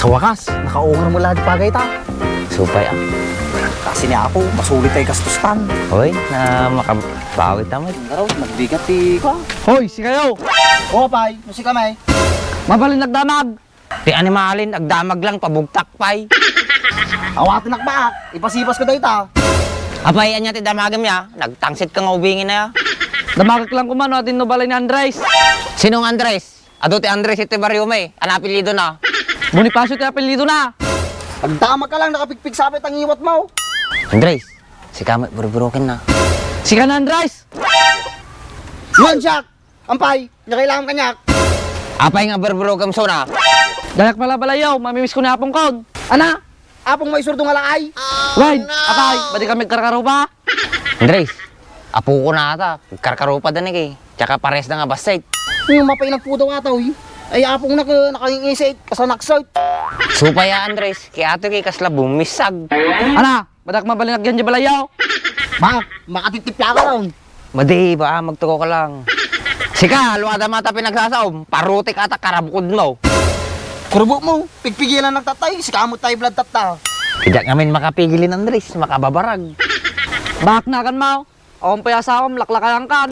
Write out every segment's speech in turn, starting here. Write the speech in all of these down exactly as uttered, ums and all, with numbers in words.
Kawakas, nakaungar mo laeng ti pagayta. Supay, ah. Kasi ni Apo, masulit tay gastustan. Hoy, na makabawi ta met. Ngaraw, nagbigat ti kwa. Hoy, sikayo! O, pay, no sika met. Mabalin agdamag. Ti animalin, agdamag lang, pabugtak pay. Awatenak baak, ipasipaska dayta. Apay, ania ti damagem ya? Nagtangsit ka nga ubingin na ya. Damagek lang koma no adin no balay ni Andres. Sino nga Andres? Adu ti Andres iti barrio mi. Ania apelyidona? Bonifacio ti apelyidona. Agdamag ka lang, nakapigpigsa pay ti ngiwat mo. Andres, sika met burburoken na. Sika na, Andres! Wen, siak! Ampay, ania kailangan kaniak? Apay nga burburokem sona? Dayak pala balayaw, mamimiss ko ni apongkon. Ana? Apong maisurdo nga laay? Wen, apay, madi kami agkarkarupa? Andres, apokon ata, karkarupa da ni kay. Tsaka pares da nga bassit. Yung mapay nagpudaw ata, uy. Ay, apong naka-, nakangingisit, kasanaksit. Supay a, Andres, kay ato kay kasla bumisag. Ana, madak mabalin agyan di balayaw. Ma, makatitipla ka lang. Madi ba, magtuko ka lang. Sika, aluada mata pinagsasaom, parutik ata karabukod mo. Kurbo mo, pigpigilan ng tatay, sika mo tayo blood tatta. Kaya ngamin makapigilin, Andres, makababarag. Baknakan mo, awan pa asawam, laklakayan kan.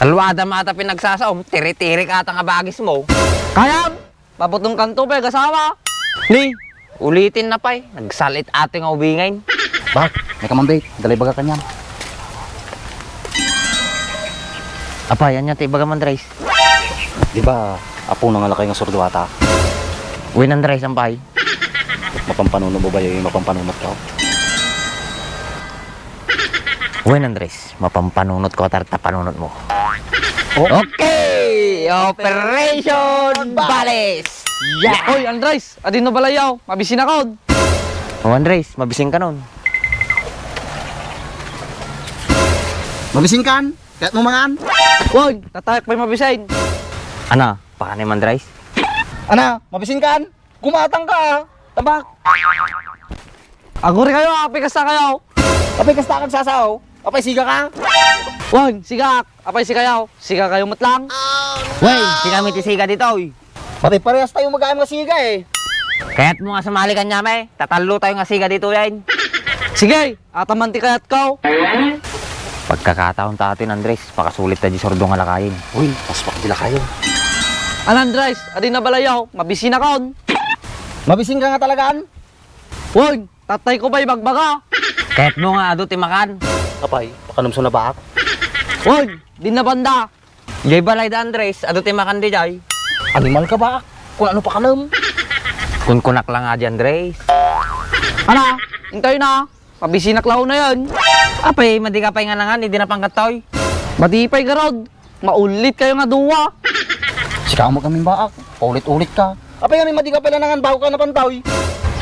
Aluada mata pinagsasaom, tiri-tiri ka ata nga bagis mo. Kayam, mabutong kanto pa, agasawa. Ni, ulitin na pay, nagsalit ati nga ubingin. Bak, may kamambit, dalay baga kanyan. Apay, ania ti ibagam, Andres? Di ba, apo na nga lakay nga surdo ata? Wen, Andres, ampay. Mapampanunot mo ba yung mapampanunot ka? Wen, Andres, mapampanunot ko, tarta panunot mo. Oh. Okay! Operation Balis! Yeah! Oy, Andres! Adin no balayaw, mabisin akon. O, Andres, mabisin kanon. Mabisin kan? Kayat mo mangan? Wen, tatayak pay mabisin. Ana, pakanem, Andres? Ana, mabisin kan? Gumatang ka, ah. Tabak. Aguri kayo, ah. Apay kasta kayo? Apay kasta kag sasaw? Apay siga ka? Wen, siga. Apay siga kayo? Siga kayo met lang? Wen, siga mi ti siga ditoy. Pati parehas tayo mag-aam nga siga, eh. Kayat mo nga sumali kaniam, eh. Tatallo tayo nga siga ditoy, eh. Sige, ataman ti kayat ko. Pagkakataon ta atin, Andres, makasulit ta di surdo nga lakayen. Uy, paspak di lakayen. An, Andres, adin na balayaw, mabisin akon. Mabisin ka nga talagaan? Uy, tatay ko pay bagbaga. Kayat mo nga adu ti makan. Apay, pakanem so na baak. Uy, din na banda. Jay balay da, Andres, adu ti makan di jay. Animal ka ba? Kung ano pakanem? Kunkunak lang nga di, Andres. Ana, intay na. Mabisinak law na yan. Apay, madi ka pay nga nangan, idi na pangkattoy. Madi pay garod. Maulit kayo nga duwa. Sika mo kami baak. Paulit-ulit ka. Apay kami madi ka pala nangan bago ka napantoy.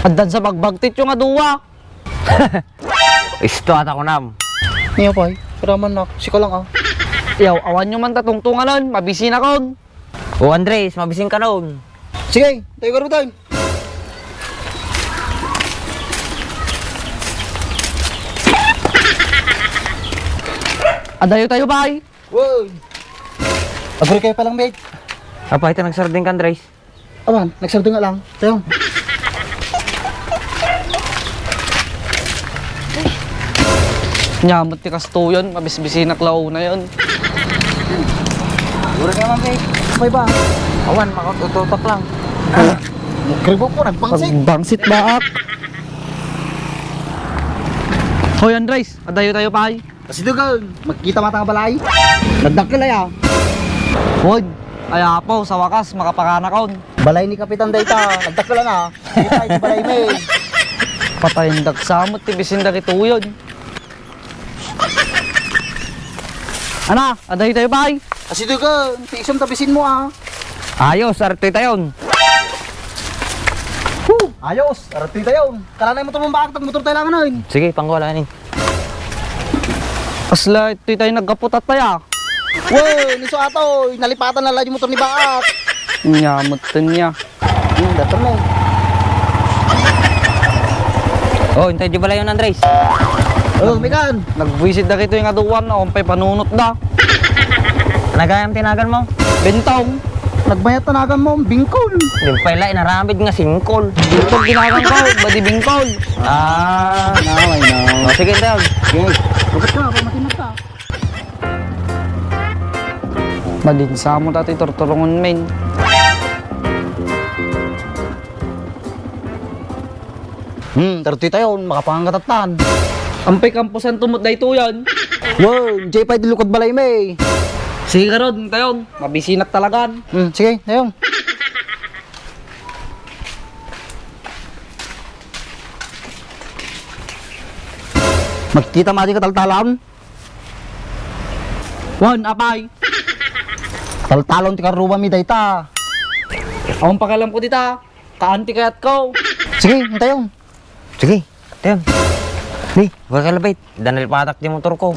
Addan sa bagbagtit yung nga duwa. Isto ata kunam. Niya pay, karaman na. Sika lang ah. Yaw, awan nyo man tatungtunganan. Mabisi na kon. O Andres, mabisin ka noon. Sige, tayo karutan. Adayo tayo, bay. Wow. Aguri kayo palang, babe. Apa, ito nagsarding ka, Andres? Awan, nagsarding nga lang. Tayo. Nyamot ti kastoyan, mabisbisinak law na yan. Gura naman, pre. May ba? Awan, makatututak lang. Kribo ko, nagbangsit. Nagbangsit baak. Hoy, Andres, adayo tayo, pay. Kasi dugan, magkita mata nga balay. Nagdakkel aya. Hoy, ay apo, sa wakas, makapanganak on. Balay ni Kapitan dayta, nagdakkel na. Di tayo ti balay mi. Patayen dagsamot ti bisin dagitoy. Ana, adayo tayo, bay. Kasi dugan, ti isam ta bisin mo, ah. Ayos, artoy tayon. Woo! Ayos, artoy tayon. Kalanay motor mo, baak, tag motor tayo lang, ano, yun? Sige, pangwala ni. Asla, itoy tayo nagkaputat tayo, ah. Wey, niso ato, nalipatan na lang yung motor ni baak. Nyamot to niya. Hmm, dapat na eh. Oh, intay di balayon, Andres. Oh, Mikan. Nagbuisit da kito yung aduan, no? Umpay panunot da. Nagayam tinagan mo? Bentong. Nagmayat tanagan mo, bingkol. Di pay la inaramid nga singkol. Bingkol ginagan ko, badi bingkol. Ah, now I know. O, sige, Teo. Okay. Lupit ka, pamatinag ka. Madinsa mo dati turturungon men. Hmm, tartoy tayon, makapangan ka tattan. Ampay kampusan tumot daytoyan. Wow, jay pay di lukad balay mi. Sige garud, tayon. Mabisinak talagan. Hmm, sige, tayon. Magkita madi ka taltalan? Wan, apay. Taltalon ti karruba mi dayta. Awan pakialam ko dita. Kaan ti kayat ko. Sige, intayon. Sige, tayon. Ni, huwag ka labit. Danalipatak di motor ko.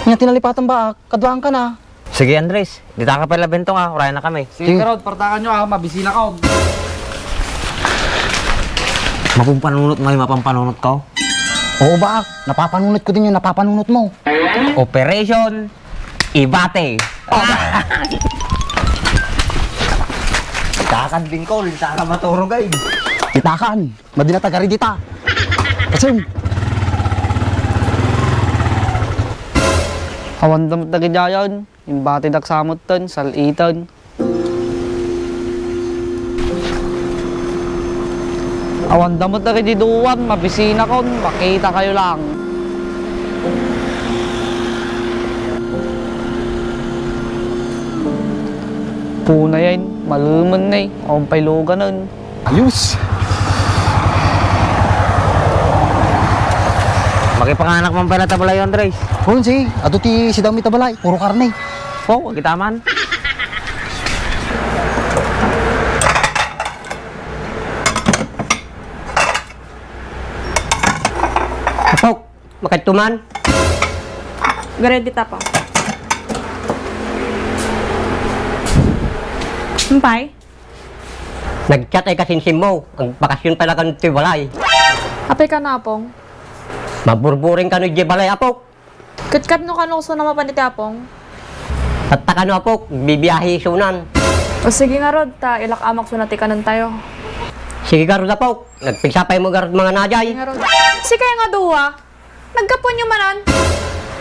Nga tinalipatan ba? Kaduaan ka na. Sige, Andres. Dita ka pala bentong, ah. Urayna kami. Sige, sige. Karod, partakan nyo, ah. Mabisina ka, oh. Mapampanunot mo, eh, mapampanunot ko. Oo ba? Napapanunot ko din yung napapanunot mo. Operation Ibate. Itakan, Bingkol. Itakan maturog, ay. Itakan. Madina tagari dita. Kasing. Awan damot dagiti ayan. Imbatidak samutten, sal-iten. Awan damot dagiti duan, mabisinakon, makita kayo lang. Punayen, malumen ne, awan pay luganen. Ayos. Makipanganak man pala ta balay, Andres. Oo, si, adu ti sidam ita balay, puro karne. Oh, agitaman. Apok, makadto man. Gare dita pa. Ampay? Nag-chat ay kasinsin mo, agbakasyon talaga ti balay. Apay kano, Apong? Maburburing kano di balay, Apok. Ket kano, kano isu na mapan iti Apong? Tatta kano, Apok, bibiahe isunan. O sige ngarud, ta ilak-amak isu na ti kanen tayo. Sige ngarud, Apok, nagpigsa pay mo ngarud mga najay. Sige ngarud. Sige nga dua. Naggapuan yo manen?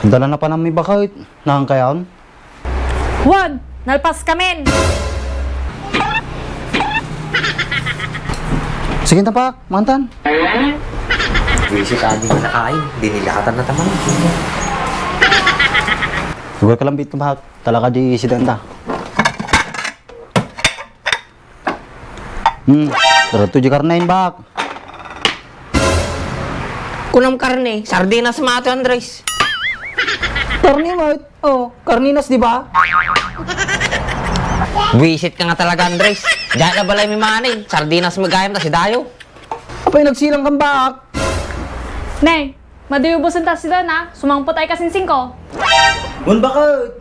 Dala na panam mi baket. Nangkayan? Wen, nalpas kamin. Sige, tapak, mantan. Wisit adi nga nakain, dinilatan na taman. Lugar ka lang, bit, tapak. Talaga di sidanta. Hmm, diretso di karne, bak. Kunam karne, sardinas mato, Andres. Karne, mate. Oh, karninas, di ba? Wisit ka nga talaga, Andres. Diay la balay mi manen, sardinas mi gayam ta sidayo. Apay, nagsilang kan, bak. Ne, madi ubusen ta sida na, sumangpet ay kasinsin ko. Wen, baket.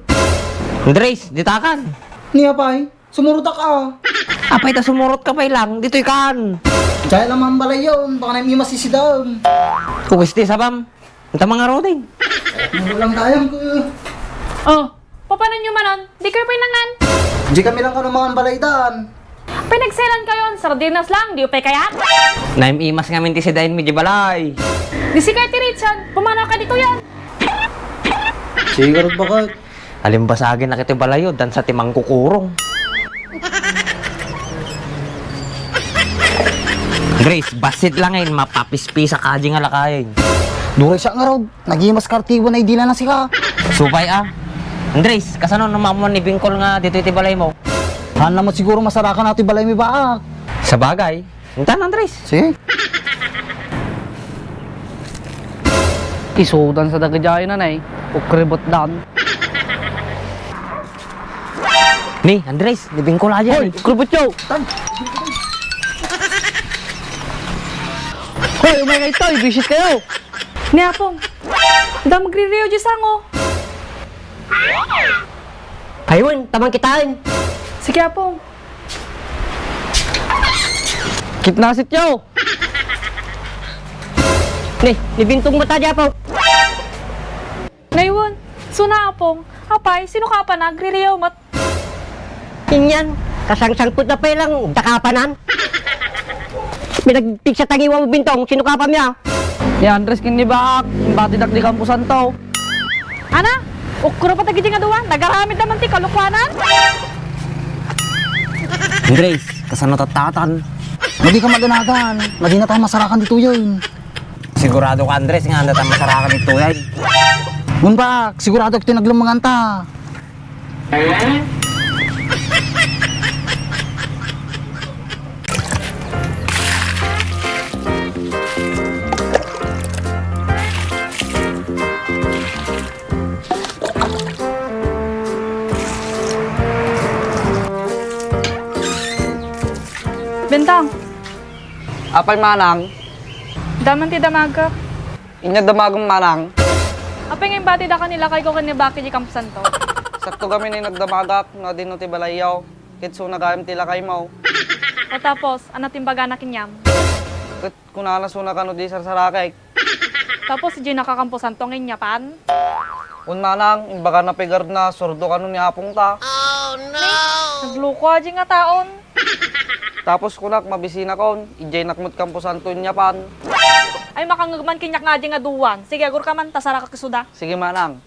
Andres, ditakan. Ni, apay? Sumurotak a. Apay ta sumurot ka pay lang, ditoy kan. Diay la man balay yon, baka na imas isidan. Kukis ti sabam. Anta mangarudin. Magulang tayang ko. Oh, papanan nyo manon? Di kayo pay nangan. Di kami lang kano mangan balay dan. Pay nagselan kayon, sardinas lang, di pay kayat? Naim-imas ngamin ti sidain mi di balay. Di si Kay ti Richard, pumanaw ka ditoyan. Sige, garud, baket. Alimbasagin na kiti balayo, dansa ti mangkukurong. Grace, basit langin, mapapispisa ka di nga lakayen. Duray siya nga raw, nagimas kartibo na idila na sika. Supay a. Andres, kasano no maamuan ni Bingkol nga ditoy ti balay mo? Haan na mo siguro masarakan na ti balay mi baak. Sabagay. Intan, Andres. Si? Isudan sa dagajay na, nay. Ukribot dan. Ni, Andres, ni Bingkol aja. Hoy, ukribot yo! Tan! Hoy, umay kayo to, ibisit kayo! Ni Apong, da magririyo di sango. Ayun, tamang kitain. Sige, Apong. Kitnasit yo! Ni, nibintong mata di, Apong. Naywan, suna, Apong. Apay, sino ka pa nagririyaw mat? Inyan, Kasangsangpet na pay lang, dakapanan. Pinagpigsa tagiwa mo, Bintong, sino ka pa niya? Ni Andres ken ni Baak, imbatidak di kamposanto. Ana, ukro pa tagidiay nga dua, nagaramid naman ti kalokuanan. Andres, kasano tattatan? Madi ka madanagan, madi na tayo masarakan ditoyen. Sigurado ka, Andres, nga anda ta masarakan ditoyen? Wen, Baak, sigurado iti naglemmenganta. Bintang. Apay, manang? Dayta man ti damagak. Inya damagem, manang? Apay nga imbatidaka ni lakayko ken ni Baak idiay kamposanto? Sakto gamin ni nagdamagak no adino ti balayyo. Ket isuna gayam ti lakaymo. O tapos, ania ti imbagana kenka? Ket kunana isuna kano di sarsarakek. Tapos, idiay nakakamposanto nga inyapan? Wen, manang, imbagana pay garudna, sordo kano ni apongta. Nagloko a diay nga taon. Tapos kunak, mabisinakon, idiaynak met kamposanto inyapan. Ay, makangngeg man kaniak nga adiay nga duan. Sige, agurka man, ta sarakak isuda. Sige, manang.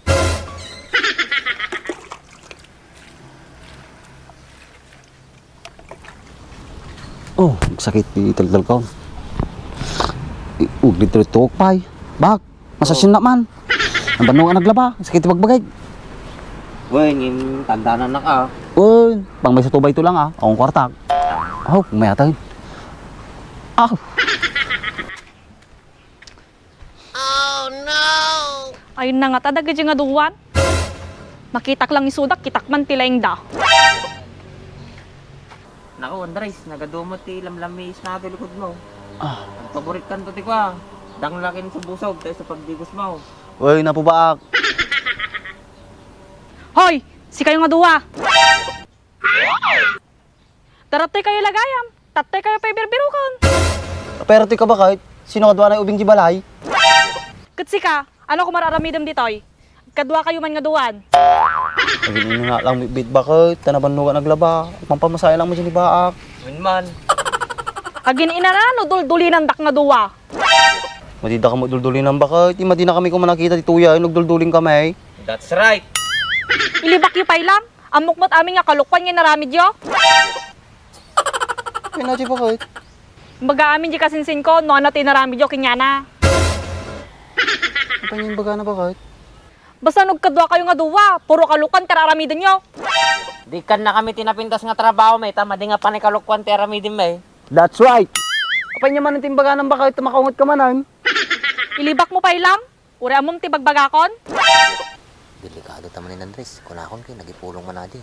Oh, sakit ti taltalkaw. I-, ug dito ito pay. Baak, masasin na man. Ang banong nga naglaba, sakit ti bagbagay. Wen, ngem tandanan na ka. Wen, pang may sa tubay to lang, ah. Akong kwartak. Oh, mayatay. Ah. Ay, nangata dagiti nga duan. Makitak lang isuda, kitak man ti laingda. Naku, Andres, nagadu met ti lamlamiis na ti likod mo. Ah. Ang paborit kanto ti kua, dangla ken subusog, tayo sa pagdigos mo. Uy, napubaak. Hoy! Sikayo nga dua! Daratoy kayo lagayam, tattoy kayo pay birbirokon. Pero ti kabakit, sino kadua nay ubing ti balay? Ket sika, ano ko mararamidem ditoy? Kadua kayo man nga duan. Agin-ina nga lang bitbit bakit, ta nabannogan aglaba, mampamasaya lang mo dyan ni Baak. Wen man. Agin-ina na, no duldulinandak nga dua. Madida ka mo duldulinan bakit, di madina kami kumanakita ditoy, no dulduling kami. That's right. Ilibak yu pay lang. Ammok met amin nga kalokuan nga inaramidyo. Kaya na, di bakit? Imbagam amin di kasinsinko, no ania ti inaramidyo kenkuana. Apay nga imbagana bakit? Basta no kadua kayo nga dua, puro kalokuan ti araramidenyo. Di kan na kami ti napintas nga trabaho, may ta, madi nga panay kalokuan ti aramiden, may. That's right. Apay nga man ti imbagana bakit, makaunget ka manen. Ilibak mo pay lang. Uray ammom ti bagbagakon? Delikado ta manen, Andres. Kunakon ket nagipulong man adi.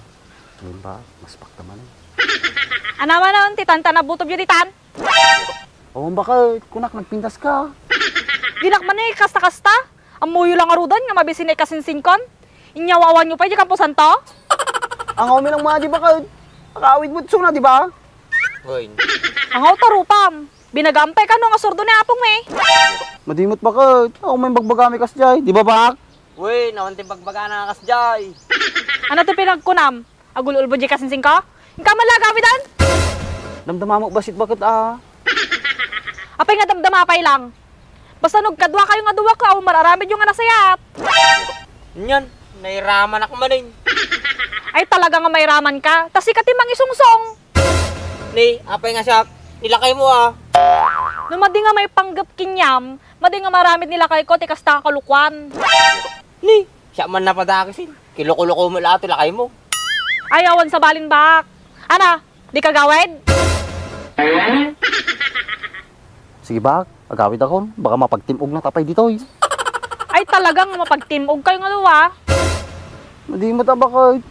Ngayon ba, maspak ta manen. Ania manen ti tantanabutob yu ditan? Awan bakit, kunak nagpintas ka. Dinak manen kasta-kasta. Ammoyo lang ngaruden nga mabisin nga ikasinsinkon. Inyaw-awan yu pay di kamposanto? Angaw mi lang madi bakit. Makaawid mo suna, di ba? Wen. Angaw ta rupam. Binagam pay kano nga sordo ni apong mi. Madi met bakit? Ako may bagbagami kasdiay, di ba, Bak? Wen, awan ti bagbagana kasdiay. Ania ti pinagkunam? Agul-ulbo di kasinsinko? Inka man la agawidan? Damdama mo basit bakit, ah? Apay nga damdama pay lang? Basta no kadua kayo nga dua ka, awan mararamid yu nga nasayaat. Nyan, nairamanak manen. Ay talaga nga mairaman ka. Ta sika ti mangisungsong. Ni, apay nga siak, ni lakay mo, ah. No madi nga maipanggep kenyam, madi nga maramid ni lakay ko ti kasta nga kalokuan. Ni, siak man napadakisin. Kiloko-loko mo la ti lakay mo. Ay, awan sa balin, Bak. Ana, di ka gawid? Sige, Bak, agawid akon. Baka mapagtimog na tapay ditoy. Ay, talaga nga mapagtimog kayo nga dua. Madi mo ta, bakit?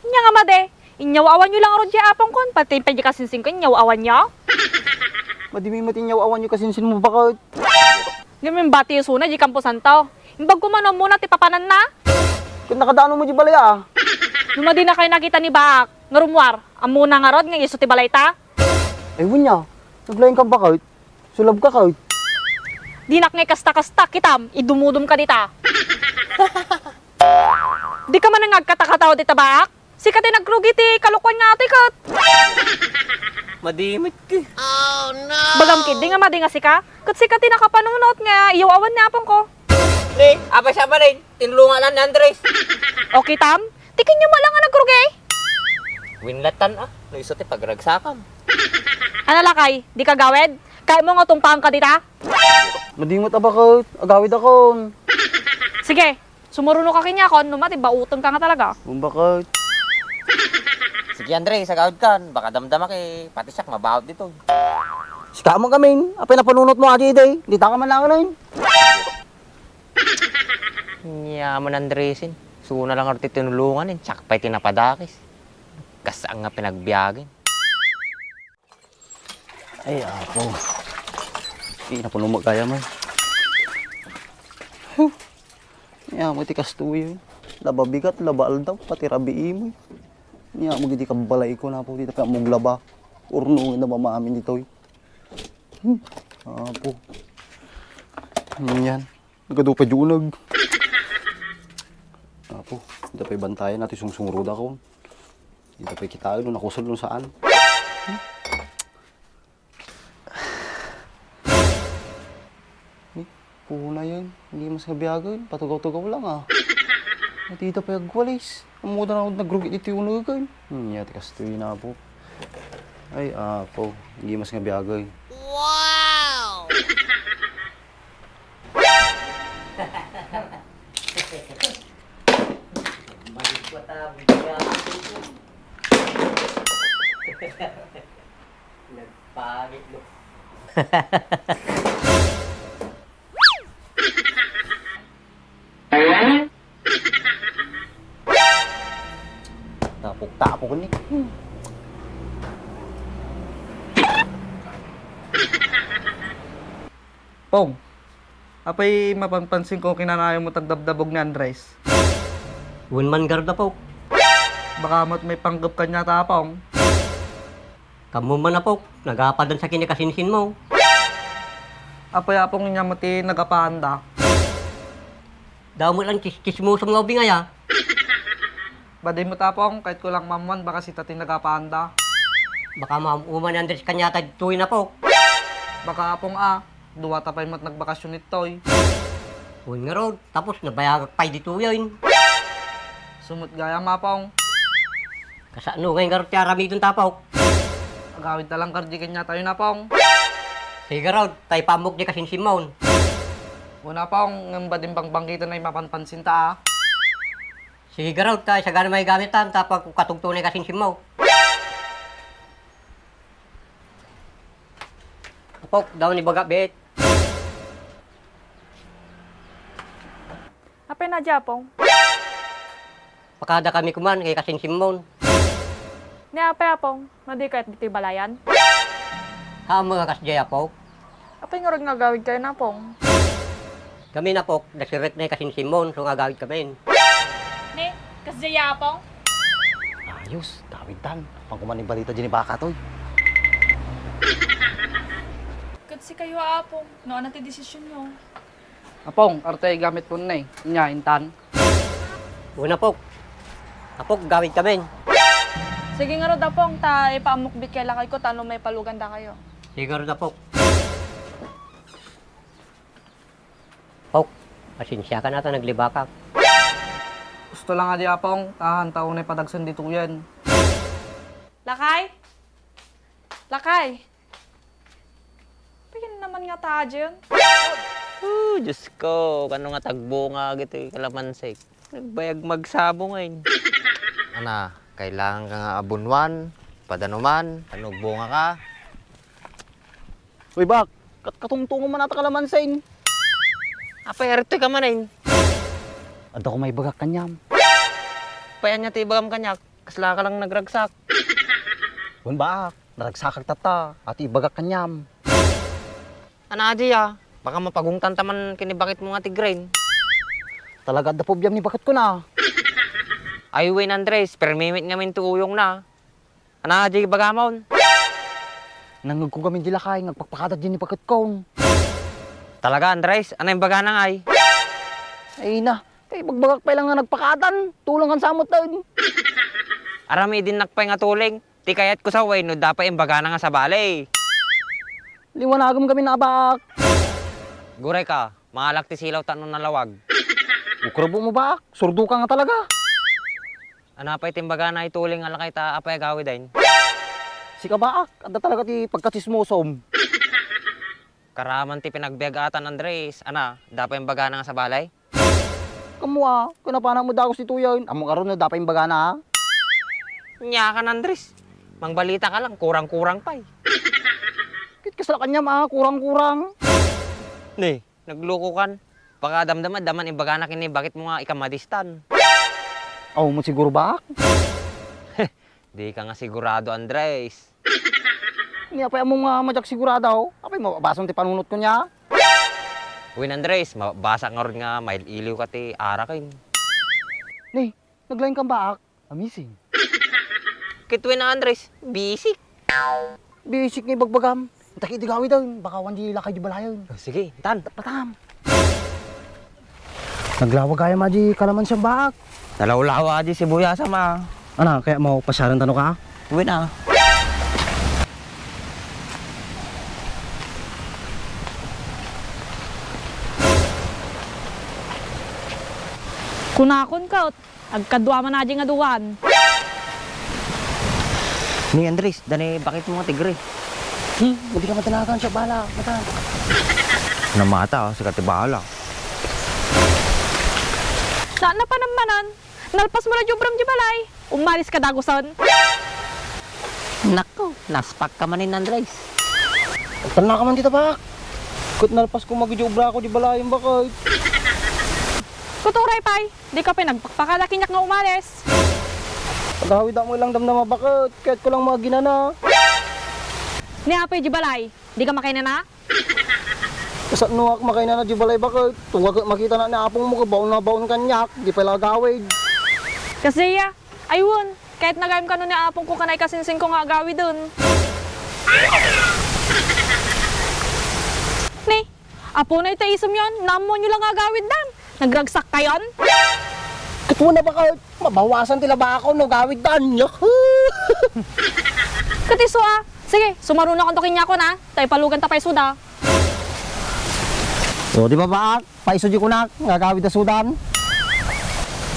Nya nga madi. Inyaw-awan yu lang rod di apongkon, pati pay di kasinsinko, inyaw-awan yu? Madi mi met inyaw-awan yu kasinsin mo, bakit? Ngem imbati yu suna di kamposanto. Imbag ko man no ammona ti papananna. Ket nakadano mo di balay, ah. No madi na kayo nakita ni Baak, nga rummuar, ammona ngarud nga isu ti balayta? Ay, wen nya. Naglaing ka, bakit? Sulab ka, kay. Dinak nga kasta-kasta, kitam, idumudum ka dita. Di ka man nga agkatakataw dita, Baak? Sika ti nagrugi ti kalokoan nga atoy ket. Madi met ka. Bagam ketdi nga madi nga sika. Ket sika ti nakapanunot nga iyaw-awan ni apongko. Ni, apay sa manen, tinulongan ni Andres. O kitam, ti kenka met la nga nagrugi. Winlatan a, no isu ti pagragsakam. Ano lakay, dika agawid? Kayatmo nga tumpangka dita? Madi met a baket, agawidakon. Sige, sumuronoka kaniakon, no madi, baotenka nga talaga. Wen baket. Sige, Andres, agawidkan, baka damdamak, pati siak mabaot ditoy. Sika met ngamin, apay napanunotmo, Adi, idi? Ditaka man laeng. Nia man, Andresin, isuna la ngarud ti tinulongan, siak pay ti napadakes. Kas saan nga pinagbiagen. Ay, Apo. Ay, napuno mo kaya mo. Huh. Nia mo ti kastoy. Laba bigat, laba aldaw, pati rabii mo. Nia mo gidi kabalay ko na po dito, kaya mo laba. Urno nga mamamin ditoy. Hmm. Apo. Yan. Nagadu pay di uneg. Apo, dita pay bantayan natin sungsungrudakon. Dita pay kitaen no nakusog no saan. Eh, puna yan. Hindi mas nga biyagan. Patugaw-tugaw lang, ah. At dita pay agwalis. Ammoda nga nagrugi ditoy unugan. Hmm, nia ti kastoy na, Apo. Ay, Apo, gimas nga biagay. Wow! Balik ko ta, bigla. Nagpangit, no? Tapok-tapok ni. Pong, apay mapanpansin ko kinanayon mo tagdabdabog ni Andres? Wen man garud, Apok. Baka mo't may panggep kaniata, Apong. Kammo man, Apok, nagapadan sa kinakasinsin mo. Apay, Apong, nia mo ti nagapaanda? Damo lang kis-, kismosom nga ubing aya. Badi mo ta, Apong, kayat ko lang maammuan, baka sita ti nagapaanda. Baka maam-uman ni Andres kaniata ditoy, Apok. Baka, Apong, a, duata pay met nagbakasyon ditoy. Wen ngarud, tapos nabayagak pay ditoyen. Sumut gayam, Apong. Kasano ngay ngarud ti aramidenta, Apok? Agawid ta lang kardi kaniatayon, Apong. Sige ngarud, ta ipaammok di kasinsimon. Wen, Apong, ngem badin bangbangkiten ay mapanpansinta, a. Sige ngarud, ta isagana may gamitam, ta pagkatugto na kasinsimmo. Apok, damo ni baga, bet. Apay na, Apong? Pakada kami kuman kay kasinsimmon. Ni apay, Apong, no di kayat ditoy balayan? Haan nga kasdiay, Apok. Apay ngarud nga agawid kayo, Apong? Kami, Apok, nasirek na kasinsimmon, so nga agawid kami. Ni, kasdiay, Apong? Ayos, gawid tan. Apang kuman ni balita dyan ni baka toy. Ket sikayo, Apong, no, ano ti desisyon nyo? Apong, arte gamit mo na eh. Nya, intan. Una, Pok. Apok, gawid kami. Sige ngarud, Apong, ta ipaammok ditoy lakay ko, ta no maipalugan dakayo. Sige ngarud, Apok. Pok, pasensiakan ta naglibakak. Gusto lang a di, Apong, ta haan ta unay padagsen ditoyen. Lakay? Lakay? Apay naman ngata dyan? Oh, Diyos ko, kano nga tagbunga dagiti kalamansi. Nagbayag magsabo ngay. Ana, kailangan ka nga abunuan, padanuman, ta no agbunga ka. Uy, Bak, kat-, katungtungan man ata kalamansi. Apay, arito ka man, eh. Adda ko maibagak kaniam. Apay, ania ti ibagam kaniak? Kasla ka lang nagragsak. Wen, Bak, naragsakak tatta, ati ibagak kaniam. Ana, adi, a. Baka mapagungtan ta man ken ni baketmo nga ti Green. Talaga, adda pobiam ni baketko na. Ay, wen, Andres, permi met ngamin ti uyongna. Ana, adi, ibagamon. Nangngegko ngamin di lakay, nga agpakpakada di ni baketko. Talaga, Andres? Ana imbagana ngay? Ay na, kay ibagbagak pay lang nga nagpakada. Tulong kan samot taon. Aramidinnak pay nga tuling. Ti kayatko sa wenno, dapay imbagana nga sabali. Liwanagem gamin, Baak. Guray ka, maalak ti silaw tapno nalawag. Ukrebo mo, Baak. Surdo ka nga talaga. Ania pay ti imbagana ituling nga lakay ta apay agawiden? Sika, Baak, adda talaga ti pagkachismosom. Karaman ti pinagbiag-atan, Andres. Ania, dapay imbagana nga sabali? Kammo a, kinapanak met dagus ti tuyen. Ammok ngarud no dapay imbagana a. Ania kan, Andres. Mangbalita ka lang, kurang-kurang pay. Ket kasla kaniam a, kurang-kurang. Ne, nagluko kan. Baka damdama, adda man imbagana ken ni baketmo nga ikamadistan. Aw, mo siguro, Baak? Dika nga sigurado, Andres. Ania pay ammom nga madiak sigurado? Apay, mababasom ti panunotko nia? Wen, Andres, mababasak ngarud nga mail-iliw ka ti araken. Ne, naglaing kan, Baak. Amazing. Ket wen a, Andres, bisik. Bisik nga ibagbagam. Inta ket idi gawiden, baka awan di lakay di balayen. O, sige, intan. Patam. Naglawag gayam a di kalamansiam, Baak. Nalawlawa a di sibuyasam a. Ania, kayatmo pasiaren tano ka? Wen a. Kunakon ket, agkadua man a di nga duan. Ni Andres, dani baketmo nga tigre. Hmm, dika madanagan, siak bala. Mata. Namata, o, sika ti bala. Na, napanammanan, nalpasmo la di ubram di balay. Umalis ka dagusen. Nako, naspak ka manen, Andres. Agtannaka man dita, Baak. Ket nalpasko met di ubrako di balayen, baket. Ket uray pay, dika pay nagpakpakada kaniak nga umalis. Agawidak met lang damdama, baket. Kayatko lang met aginana. Ni apay di balay, dika makainana? Kasanoak makainana di balay, baket? Tunggal ket makitana ni apongmo ket baon a baon kaniak, di pay la agawid. Kasdiay a, ay wen, kayatna gayam kano ni apongko ken ay kasinsingko nga agawiden. Ni, apona ita isumyon, naammoanyo la nga agawiddan. Nagragsak kayon? Ket wen a, baket, mabawasan ti labakon no agawiddan. Yahoo! Ket isu a. Sige, sumarunokanto kaniakon a. Ta ipaluganta pay isuda. O, di ba, Baak? Paiso di kunak, nga agawid a sudan.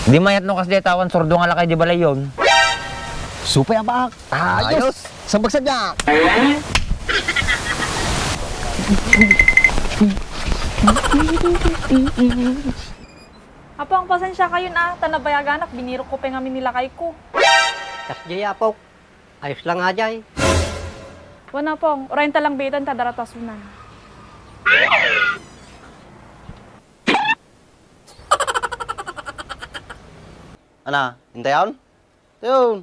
Di mayat no kasdiay ta awan surdo nga lakay di balayen. Supay a, Baak. Ayos. Ayos. Sabagsak niya. Apong, pasensia kayon a, ta nabayaganak, binirokko pay ngamin ni lakayko. Kasdiay, Apok. Ayos lang a jay. Wen, Apong, urayenta lang biiten ta adda ratasunan. Ania, intayon? Tayon.